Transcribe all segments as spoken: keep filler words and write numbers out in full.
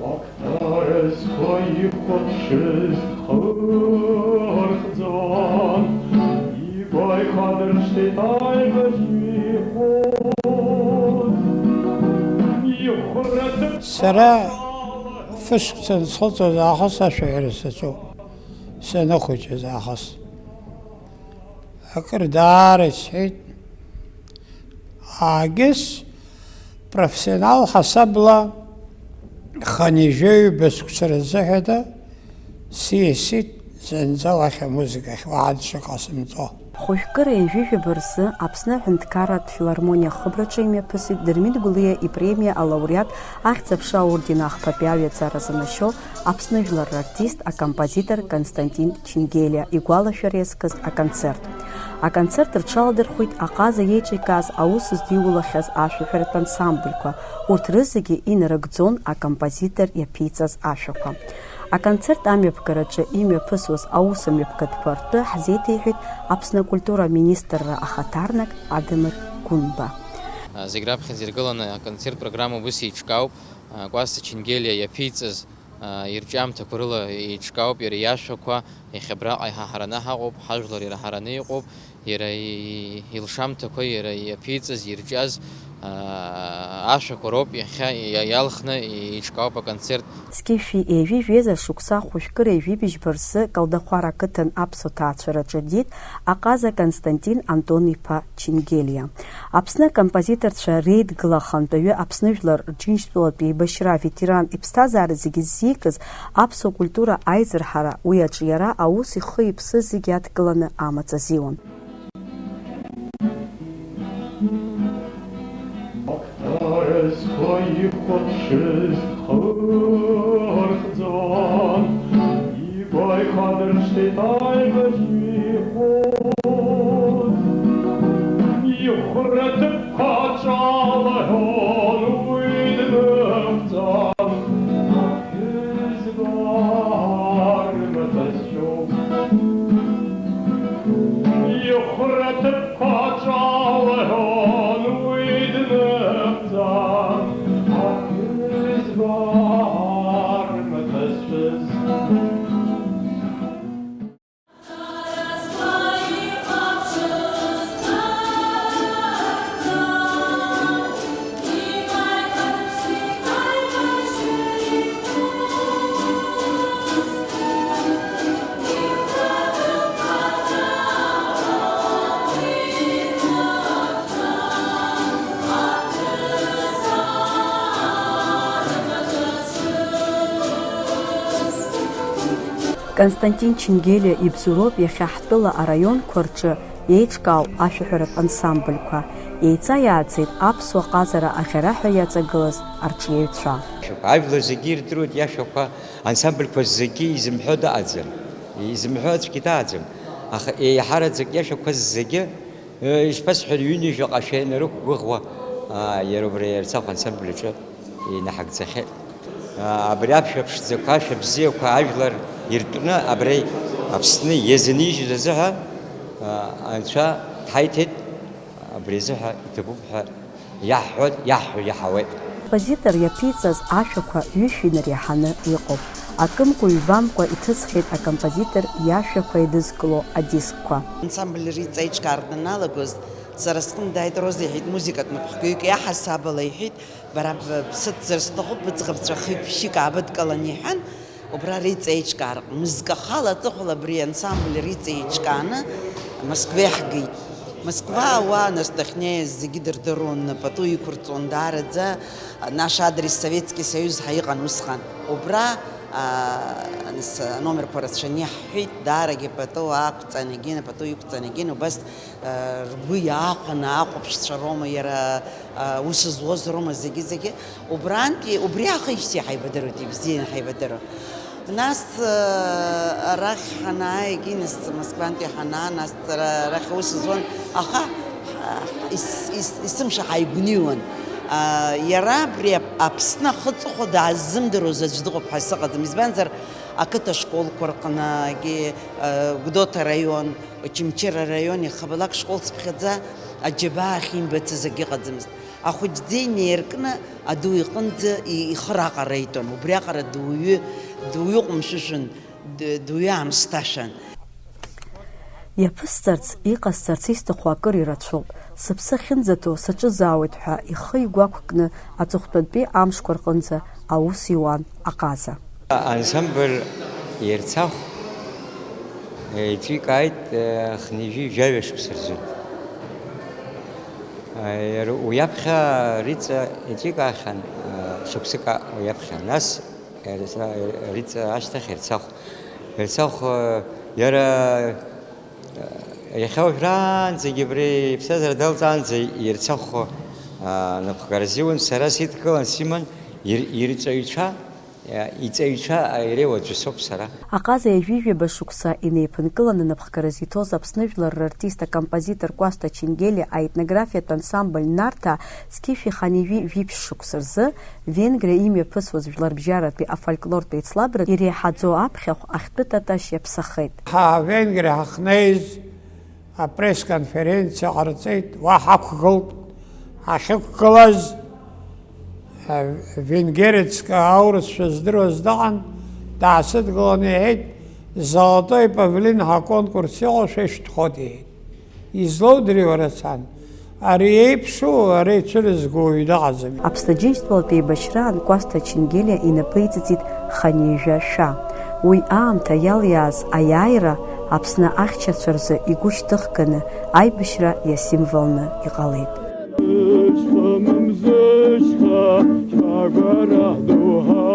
Уахҭарызқәа ихәаԥшыз дхырхӡон, игәаҩхадыршҭит аибашьҩы ихәыз. Ихәра Сара фышықәса ансхыҵуаз аахыс ашәаҳәара саҿуп, саныхәыҷыз аахыс. Акыр даара исҳәеит. Аагьыс профессионал ҳасабла хынҩажәаҩба сықәса рзыҳәа сиасит зынӡа уахь амузыкахь уааншьа ҟасымҵо. Хәажәкыра ҩажәижәаба рзы Аԥсны аҳәынҭқарратә филармониа ахыбраҿы имҩаԥысит Дырмит Гәлиа ипремиа алауреат, Ахьӡ-аԥша аорден ахԥатәи аҩаӡара занашьоу Аԥсны жәлар рартист, акомпозитор Константин Чингелиа игәалашәара иазкыз аконцерт. Аконцерт рҽаладырхәит аҟаза иеиҿикааз аус здиулахьаз ашәаҳәаратә ансамбльқәа, урҭ рызегьы инарыгӡон акомпозитор иаԥиҵаз ашәақәа. Аконцерт амҩаԥгараҿы имҩаԥысуаз аусмҩаԥгатәқәа ртәы ҳзеиҭеиҳәеит Аԥсны акультура аминистрра ахаҭарнак Адамыр Гәынба. Зегь раԥхьаӡа иргыланы аконцерт программа убыс еиҿкаауп. Кәасҭа Чингелиа иаԥиҵаз ирҿиамҭақәа рыла еиҿкаауп иара иашәақәа, иахьа абраҟа иҳаҳараны ҳаҟоуп, ҳажәлар ираҳараны иҟоуп, иара и-, илшамҭақәа, иара иаԥиҵаз, ирҿиаз, аа, ашәақәа роуп иахьа иа-, иалхны еиҿкаауп аконцерт. Зқьышәи ҩажәи жәеиза шықәса хәажәкыра ҩажәи быжьба рзы Калдахәара ақыҭан аԥсуа ҭаацәараҿы диит аҟаза Константин Антон-иԥа Чингелиа. Аԥсны акомпозиторцәа реидгыла ахантәаҩы, Аԥсны жәлар Рџьынџьтәылатә еибашьра аветеран, иԥсҭазаара зегьы ззикыз, аԥсуа культура аизырҳара, уи аҿы иара аус ихы-иԥсы зегьы адкыланы амаҵ азиуан. Ахҭарызқәа ихәаԥшыз дхырхӡон, игәаҩхадыршҭит аибашьҩы ихәыз. Ихәра ҭыԥқәа аҿалҳәон уи дныҟәцан, аԥҳәызба армаҭәа зшәоз. Ихәра ҭыԥ Кәаҵәала ҳәон уи дныҟәцан, аԥҳәызба армаҭәа зшәыз. Константин Чингелиа ибзоуроуп иахьа ҳтәыла араионқәа рҿы еиҿкаау ашәаҳәаратә ансамбльқәа. Еиҵа иааӡеит аԥсуа ҟазара аӷьараҳәа иаҵагылаз арҿиаҩцәа. Ажәлар зегьы ирдыруеит иашәақәа, ансамбльқәа зегьы изымҳәо дыҟаӡам, изымҳәо аӡәгьы дааӡам, аха еиҳараӡак иашәақәа зегьы, э, ишԥасҳәари, ҩынҩажәаҟа шәа инарықәгәыӷуа, аа, иара убри Ерцахә ансамбль аҿы инаҳагӡахьеит. Аа, абри аԥшәма ԥшӡақәа, ашәа бзиақәа ажәлар иртәны абри Аԥсны иазынижьыз азыҳәа, аа, Анцәа дҳаиҭеит, абри азыҳәа иҭабуп ҳәа иаҳҳәоит, иаҳҳәо иаҳауеит. Композитор иаԥиҵаз ашәақәа ҩышә инареиҳаны иҟоуп. Акымкәа-ҩбамкәа иҭысхьеит акомпозитор иашәақәа еидызкыло адискқәа. Ансамбль Риҵа еиҿкаара даналагоз, сара сҟны дааит Роза, иҳәеит, музыкатә напхгаҩык иаҳасабала, иҳәеит, бара б-, бсыцзар сҭахуп, быӡӷабцәа хҩык-ԥшьҩык аабыдкылан, иҳәан, убра Риҵа еиҿкаара, мызкы ахала аҵыхәала абри ансамбль Риҵа еиҿкааны Москва иаҳгеит. Москва ауаа нас дахьнеиз зегьы дырдыруан, пату иқәырҵон даараӡа, наш адрес Советский Союз ҳәа иҟан усҟан. Убра, а, нас аномерқәа рацәаны иаҳҳәеит, даарагьы пату ақәҵан егьин, апату иқәҵан егьин, убас, а, ргәы иаахәаны ахәаԥшцәа роума, иара, а, ус зуаз роума, зегьы-зегьы. Убрантәи, убри аахижьҭеи ҳаибадыруеит, ибзианы ҳаибадыруан. Нас, э, арахь ҳанааи, егьи нас Москвантәи ҳанаа, нас сара арахь аус зуан, аха, ҳа, ис-, ис-, есымша ҳаигәныҩуан. А, иара абри Ап-, Аԥсны ахы аҵыхәа дааззымдыруаз аӡә дыҟоуп ҳәа сыҟаӡам, избанзар, ақыҭа школқәа рҟны, егьи, э, Гәдоуҭа араион, Очамчыра араион, иахьабалак школ цыԥхьаӡа аџьабаа ахьимбацыз акгьы ыҟаӡамызт. Ахәыҷ динеиркны аду иҟынӡа ихы раҟара итәан, убриаҟара дуаҩы, дуаҩы ҟәымшәышәын, дуаҩы аамсҭашәан. Иаԥысҵарц, иҟасҵарц исҭаху акыр ирацәоуп, сыԥсы ахьынӡаҭоу саҿызаауеит ҳәа ихы игәы ақәкны аҵыхәтәантәи амшқәа рҟынӡа аус иуан Аҟаза. Ансамбль Ерцахә еиҿикааит хынҩажәи жәаҩа шықәса рзы. Уи аԥхьа Риҵа еиҿикаахьан, шықәсык уи аԥхьа. Нас Риҵа ашьҭахь Ерцахә. Ерцахә иара иахьа уажәраанӡагьы абри иԥсҭазаара далҵаанӡа Ерцахә напхгара азиуан, сара сидкылан симан, ирҵаҩцәа Иҵаҩцәа иреиуа аӡәы соуп сара. Аҟаза ҩажәижәаба шықәса инеиԥынкыланы напхгара зиҭоз Аԥсны жәлар рартист, акомпозитор Кәасҭа Ченгелиа аетнографиатә ансамбль Нарҭаа зқьышәи хынҩажәи жәиԥшь шықәса рзы Венгриа имҩаԥысуаз жәларбжьаратәи афольклортә еицлабра иреиҳаӡоу аԥхьахә ахьтәы таташь иаԥсахеит. Ҳа Венгриа ҳахьнеиз апресс-конференциа ҟарҵеит, уа ҳақәгылт, ҳахьықәгылаз, Венгерецк аурысшәа здыруаз дыҟан, даасыдгылан иҳәеит, Золотой павлин ҳәа аконкурс иҟоушәа ишәҭахоит иҳәеит. Излоудыри уара, сан? Ари еиԥшу, ара ицәырызго уаҩ дыҟаӡам. Аԥсны Џьынџьтәылатә еибашьраан Кәасҭа Ченгелиа инапы иҵыҵит хынҩажәа шәа. Уи аамҭа иалиааз аиааира Аԥсны ахьчацәа рзы игәы шьҭыхганы аибашьра иасимволны иҟалеит. Мзышьха, шәагәара ҳдоуҳа,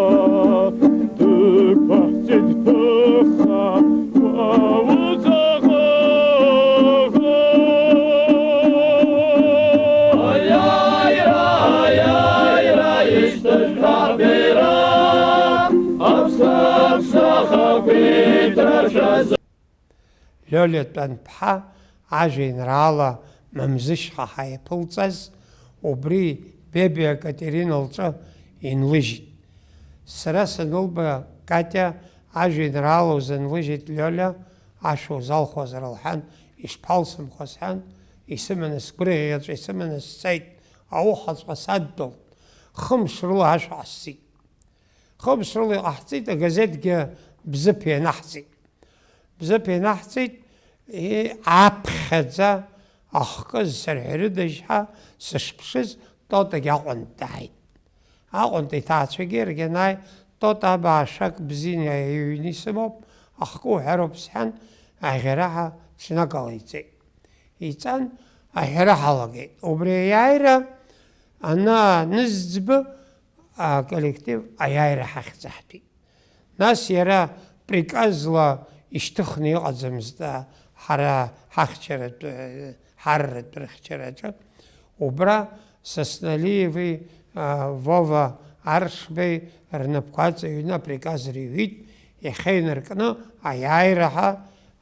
дықәаҳҵеит ԥыхха, уа уҵаӷоӷо. Аиааира, аиааира, ишьҭышәҭ ҳабеира, аԥсахәсахақәиҭра шәазы. Лиолиа Тәанԥҳа ажәеинраала Мамзышьха ҳа иаԥылҵаз, убри Бебиа Катерина лҿы инлыжьит. Сара санылба, Катиа ажәеинраала узынлыжьит, Лиолиа, ашәа узалхуазар лҳәан, ишԥалсымхуа сҳәан, исыманы сгәырӷьаҵәа исыманы сцеит, ауахаҵәҟьа садтәалт, хымш рыла ашә ҟасҵеит. Хымш рыла иҟаҳҵеит, агазеҭгьы Бзыԥ ианаҳҵеит. Бзыԥ ианаҳҵеит, аԥхьаӡа ахкы зсырҳәарыдажь ҳәа сышԥшыз, Тотагьы Аҟәантә дааит. Аҟәантә иҭаацәагьы иаргьы анааи, Тота абаашәак бзианы иҩны исымоуп, ахкы уҳәароуп сҳәан, аӷьараҳа ҽнакала иҵеит. Иҵан, аҳәара ҳалагеит. Убри аиааира ананызӡба, аколлектив аиааира ҳахьӡаҳҭеит. Нас иара приказла ишьҭыхны иҟаӡамызт, а, ҳара ҳахьчаратә, ҳарратә рыхьчараҿы. Убра Сасналиеви, а, Вова Аршбеи рнапқәа аҵаҩны априказ рыҩит, иахьа инаркны аиааира ҳәа,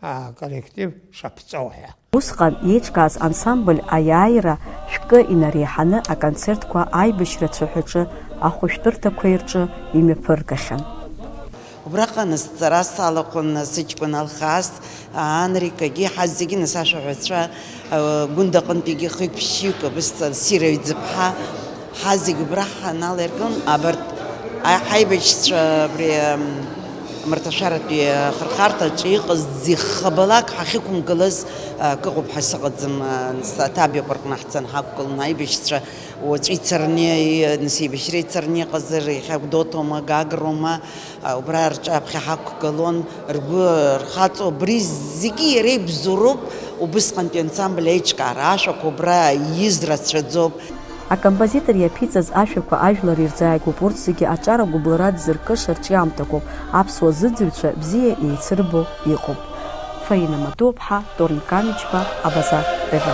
а, коллектив шаԥҵоу ҳәа. Усҟан иеиҿкааз ансамбль аиааира шәкы инареиҳаны аконцертқәа аибашьра цәаҳәаҿы ахәышәтәырҭақәеи рҿы имҩаԥыргахьан. Убраҟа насҵара салахәын сыҷкәын Алхас, Анрикагьы, ҳа зегьы нас ашәаҳәацәа, Гәында аҟынтәигьы хҩык-ԥшьҩык абысҵа ссир аҩӡыԥҳа, ҳа зегь убра ҳаналаиркын, абарҭ ҳаибашьцәа абри Амарҭашәаратәи ахырхарҭаҿы иҟаз зегь хабалак ҳахьықәымгылаз акы ыҟоуп ҳәа сыҟаӡам, аҭабиақәа рҟны ҳцан ҳақәгылан аибашьцәа, уаҵәы ицарны, нас еибашьра ицарны иҟазар, иахьа Гәдоуҭоума, Гагроума, убра рҿаԥхьа ҳақәгылон, ргәы рхаҵо, абри зегьы иара ибзоуроуп, убысҟантәи ансамбль аиҿкаара, ашәақәа убра ииз рацәаӡоуп. Акомпозитор иаԥиҵаз ашәақәа ажәлар ирзааигәоуп, урҭ зегьы аҿар агәыбылра дзыркыша рҿиамҭақәоуп, аԥсуа зыӡырҩцәа бзиа еицырбо иҟоуп. Фаина Матуаԥҳа, Торник Камиџьба, Абаза Т В.